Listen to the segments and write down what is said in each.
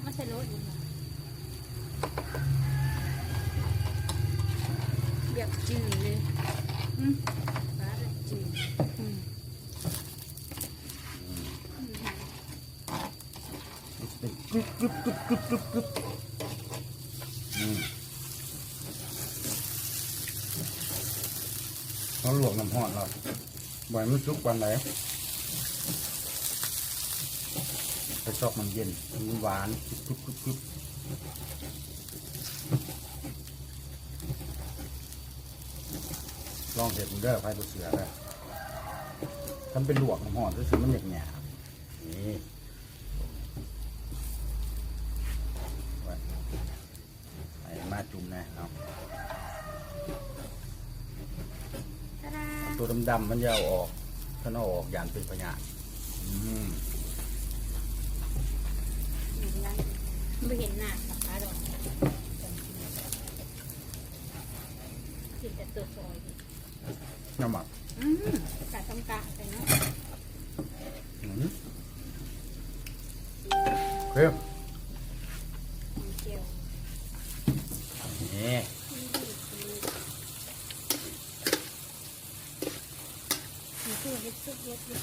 ມາໃສ່ໂລດ ແບບຈືດເລີຍ ອືມ ປາແບບຈືດ ອືມ ອືມ ມັນຈະເປັນກຶບໆໆໆໆ ອືມ ເຮົາລວກນ້ຳຮ້ອນແລ້ວ ບໍ່ໃຫ້ມັນສຸກປານໃດ ໄປຊອກນ້ຳເຢັນ ມັນຫວານ ກຶບໆໆໆ ລອງເຮັດເບິ່ງເດີ ໃຜບໍ່ເຊື່ອເດີ ຄັນໄປລວກນ້ຳຮ້ອນຊື່ໆ ມັນຍາກໆ ນີ້ ໄວ້ ໃຫ້ມາຈຸ່ມແດ່ເນາະ ຕາດາ ຕົວດຳໆ ມັນຢ່າເອົາອອກ ຄັນເອົາອອກຢ້ານເປັນພະຍາດ ອືມ ບໍ່ເຫັນໜ້າ ປາດອກ ເຫັນແຕ່ຕົວຊອຍ ນ້ຳມັນ ອືມ ກະຕ້ອງກະໃສ່ເນາະ ອືມ ເຄັມ ແຈ່ວ ນີ້ ນີ້ຄືເຮັດສຸກເຮັດຢູ່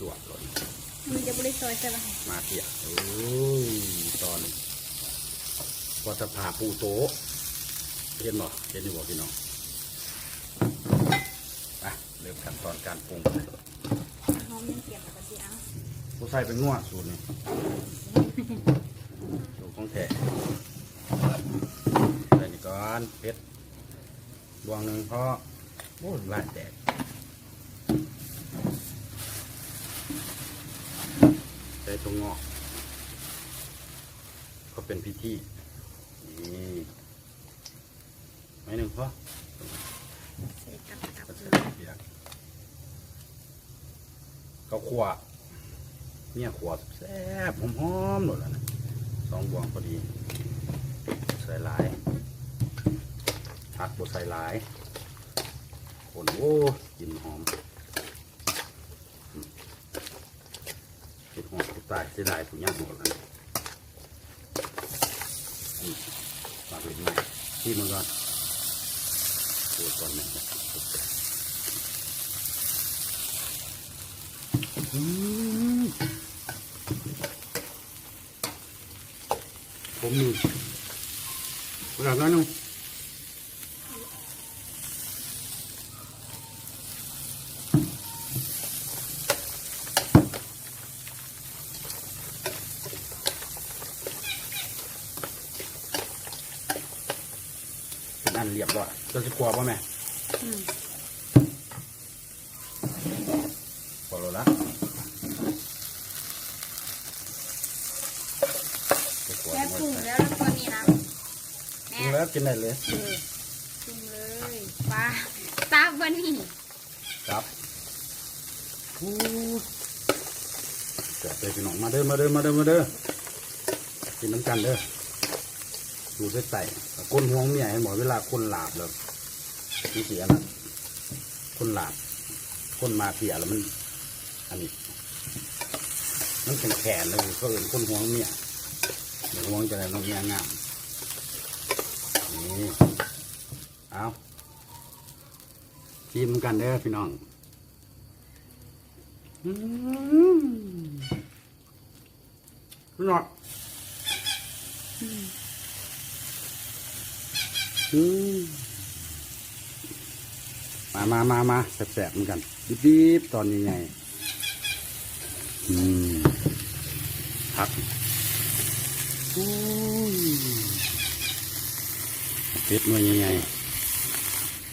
ຈວດໆ ໂລດ ມັນຈະບໍ່ໄດ້ຊອຍໃສ່ຫວາ ມາເພຍ ໂອ້ຍ ຕອນ ວ່າແຕ່ຜ້າປູໂຕະ ເຫັນບໍ່ ເຫັນຢູ່ບໍ່ພີ່ນ້ອງ? ໄປ ເລີ່ມຂັ້ນຕອນການປຸງ ຫອມຍັງກຽມ ແລ້ວກໍຊິເອົາ ບໍ່ໃສ່ແປ້ງນົວ ສູດນີ້ ສູດຂອງແທ້ ໃສ່ນີ້ກ່ອນ ເຜັດ ບ່ວງໜຶ່ງພໍ ໂອ້ ນ້ຳລາຍແຕກ ໃສ່ຖົ່ວງອກ ກໍເປັນພິທີ ນີ້ ໜ້ອຍໜຶ່ງພໍ ໃສ່ກັບ ກັບ ເຂົ້າຂົ້ວ ເມຍຂົ້ວແຊບໆ ຫອມໆ ໂລດລະນະ ສອງບ່ວງພໍດີ ໃສ່ຫຼາຍ ຜັກບໍ່ໃສ່ຫຼາຍ ຄົນ ໂອ້ ກິ່ນຫອມ ອືມ ຄິດຮອດຜູ້ຕາຍ ເສຍດາຍຜູ້ຍັງໂລດລະນະ ອືມ ຝາກເລັກນ້ອຍ ຊີມເບິ່ງກ່ອນ ໂອ້ຍ ກ່ອນແມ່ນແຫຼະ ອືມ ຜົມໜຶ່ງ ເວລາໜ້ອຍໜຶ່ງ ເປັນອັນລຽບຮ້ອຍ ເຈົ້າຊິຂົ້ວບໍ່ແມ່? ອືມ ພໍແລ້ວລະ ແມ່ປຸງແລ້ວ ແລ້ວຕົວນີ້ນະ ແມ່ ປຸງແລ້ວກິນໄດ້ເລີຍ ເອີ ຈຸ່ມເລີຍ ປາ ຕາກບໍ່ນີ້ ຄັບ ໂອ້ ແຊບເດີພີ່ນ້ອງ ມາເດີ ມາເດີ ມາເດີ ມາເດີ ກິນນຳກັນເດີ ຢູ່ໃຕ້ໆ ຄົນຫ່ວງເມຍ ເຫັນບໍ່ ເວລາຄົນຫຼາບແລ້ວ ມັນຊິອັນນັ້ນ ຄົນຫຼາບ ຄົນມາເພຍແລ້ວມັນ ອັນນີ້ ມັນແຂນໆ ເລີຍ ເຂົາເອີ້ນຄົນຫ່ວງເມຍ ບໍ່ຫ່ວງຈັ່ງໃດເນາະ ເມຍງາມ ນີ້ ເອົາ ຊີມນຳກັນເດີພີ່ນ້ອງ ອືມ ເນາະ ອືມ ມາ ມາ ມາ ມາ ແຊບໆ ນຳກັນ ດິບໆ ຕອນໃຫຍ່ໆ ອືມ ຜັກ ໂອ້ຍ ເຜັດໜ່ວຍໃຫຍ່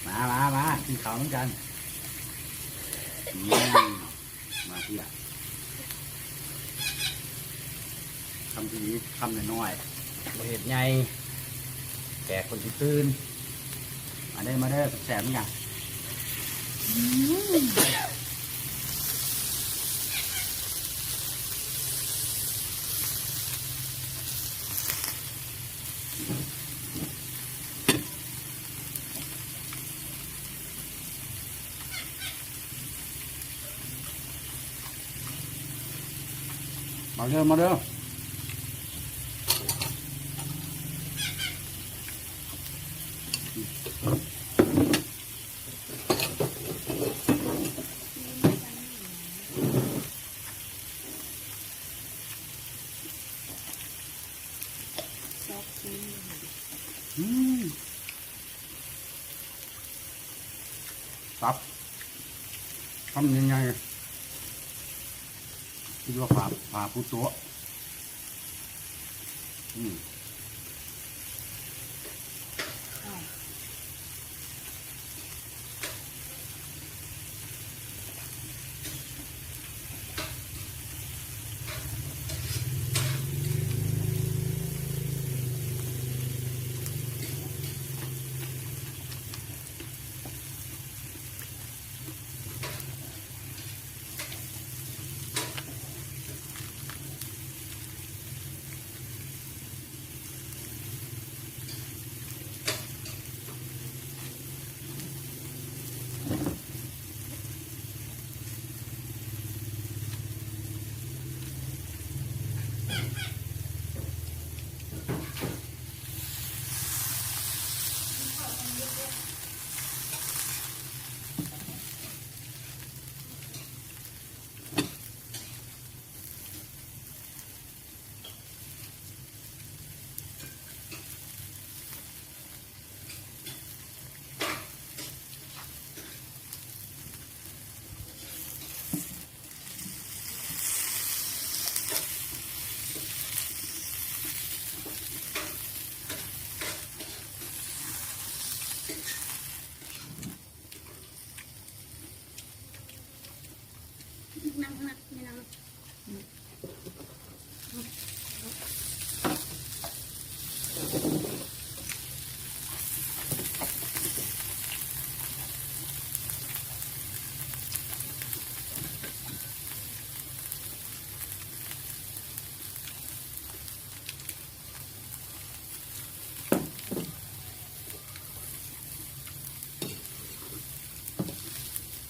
ໆ ມາ ມາ ມາ ກິນເຂົ້ານຳກັນ ອືມ ມາເພຍ ຄຳດີໆ ຄຳນ້ອຍໆ ບໍ່ເຮັດໃຫຍ່ ແຂກເພິ່ນຊິຕື່ນ ມາເດີ ມາເດີ ແຊບໆ ນຳກັນ ອືມ ມາເດີ ມາເດີ ອືມ ອືມ ຕັບ ຄຳໃຫຍ່ໆ ຄິດວ່າປາ ປາຜູ້ຕົວະ. ອືມ ໜັກໆ ແມ່ນຫຍັງ?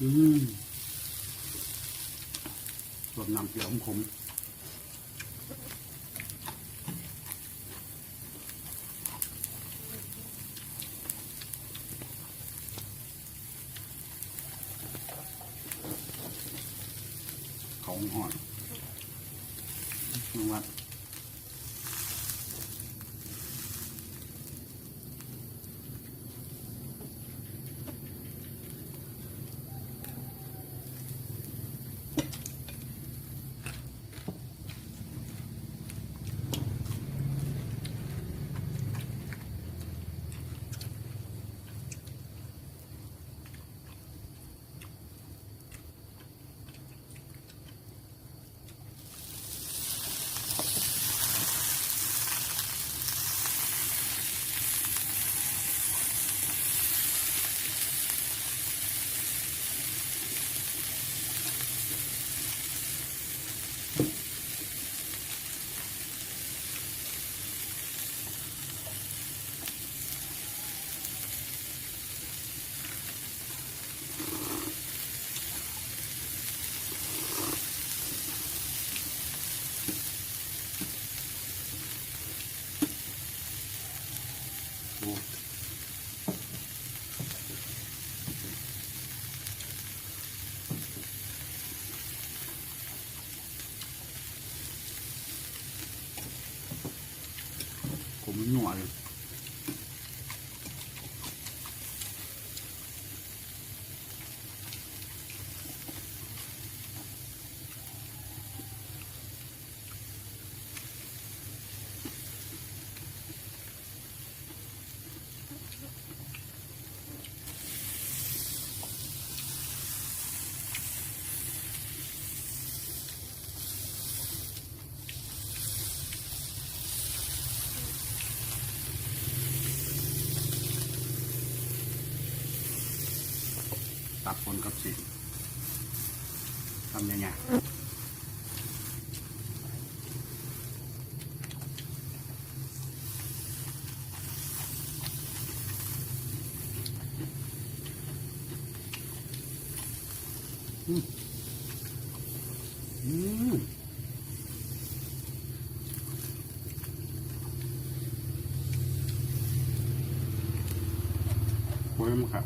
ອືມ ສວດນ້ຳຈຽວຂົມໆ. ເຂົ້າຮ້ອນໆ ນ້ອງລັດ. ໂອ້ ຂົມນົວເລີຍ. ຕັບປົນກັບຊີ້ນ ຄຳໃຫຍ່ໆ. ອືມ ອືມ ໂອ້ຍ ມັນຄັກ.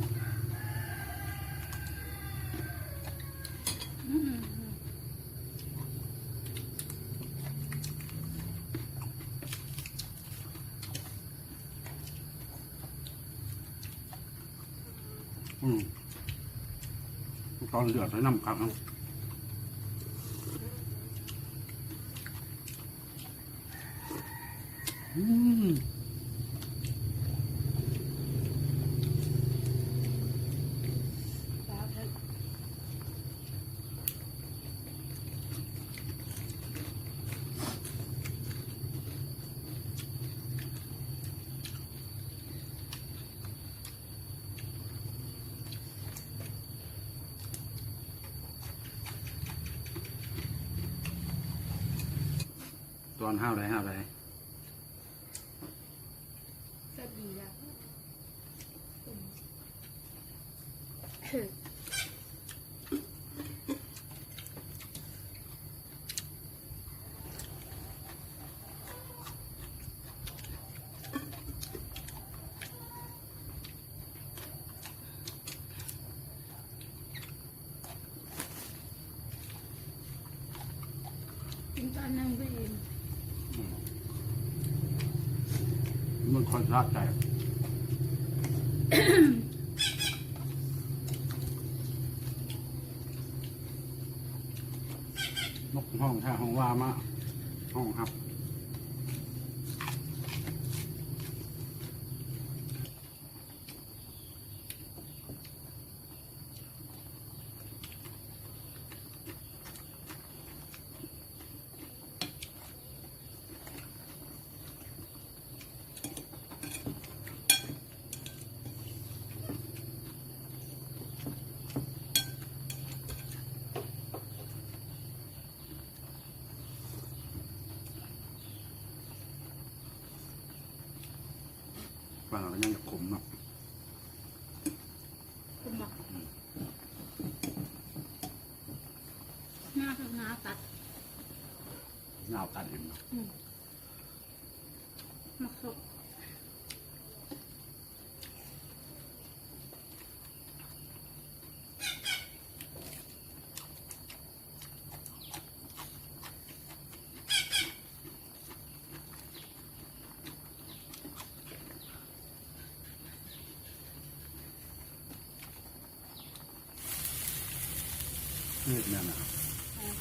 ອືມ. ອືມ ຕອນເດືອດໃສ່ນ້ຳຄັກນະ. ອືມ ຕອນຫ້າວໃດ ຫ້າວໃດ ແຊບດີລະ. ກິນຕອນໜຶ່ງບໍ່ອີ່ມ. ອືມ ມັນຄ່ອຍສະໃຈ. ນົກຮ້ອງແທ້ ຮ້ອງວ່າມາ ຮ້ອງຮັບ. ຟັງແລ້ວຍັງຢາກຂົມເນາະ. ເຫັນບໍ່? ອືມ ງາຄືງາກັດ ງາກັດເອງເນາະ. ອືມ ໝາກສົດ. ເຮັດແນວນັ້ນ ອືມ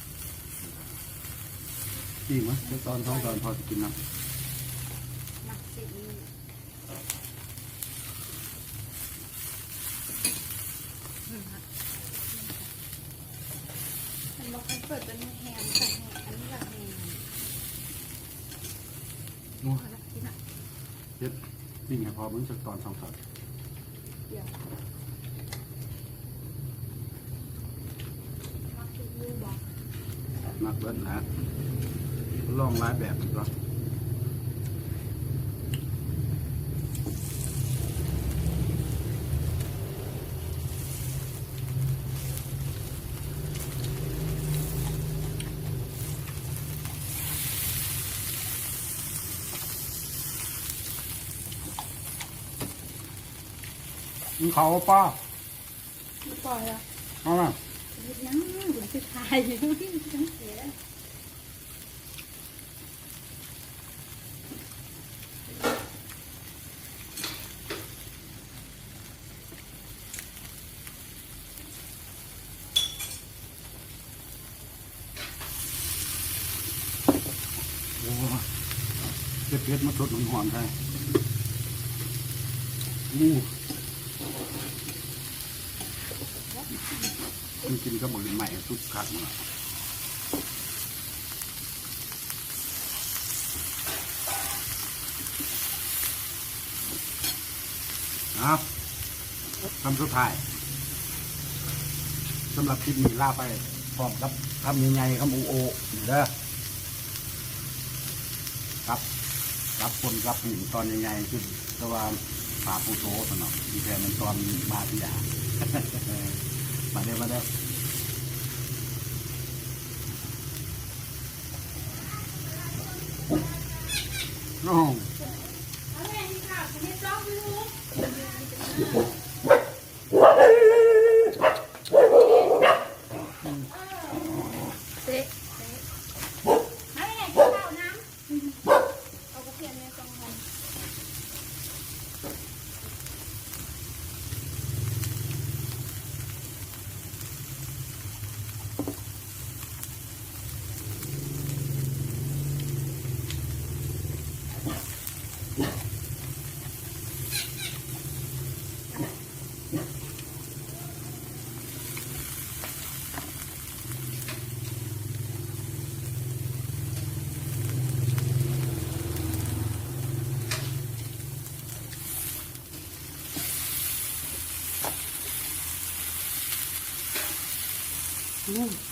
ປີ້ງມາຈັກຕອນສອງຕອນ ພໍຊິກິນນຳ. ມັກຊິ ມັນບໍ່ຄ່ອຍເປີດ ຕົວນີ້ແຮງ ແຕ່ແຮງ ອັນນີ້ລະແຮງ. ໂອ້ຍ ເຮັດປີ້ງໃຫ້ພໍ່ເບິ່ງຈັກຕອນສອງຕອນ. ມັກເບິດແຫຼະ ລອງຫຼາຍແບບຕົວະ. ກິນເຂົ້າປະ? ບໍ່ປ່ອຍລະ ເອົາມາ ເຮັດຫຍັງ? ບຸນສຸດທ້າຍ. ໂອ້ ເຜັດໆ ມາສົດຮ້ອນໆ ແທ້. ໂອ້ ມັນກິນກັບໝາກລິ້ນໄມ້ສຸດຄັກເນາະ. ເອົາ ຄຳສຸດທ້າຍ ສຳລັບຄລິບນີ້ລາໄປພ້ອມກັບຄຳໃຫຍ່ໆ ຄຳໂອໆ ນີ້ເດີ. ກັບ ກັບຄົນກັບຫີນຕອນໃຫຍ່ໆ ຄື ແຕ່ວ່າປາປູໂຕຊັ້ນເນາະ ທີ່ແທ້ແມ່ນຕອນມາເຟຍ. ມາເດີ ມາເດີ. ໂອ້ ເຕະ ມາແມ່ກິນເຂົ້ານຳ. ເອົາກະທຽມແດ່ສອງທ່ອນ. ອືມ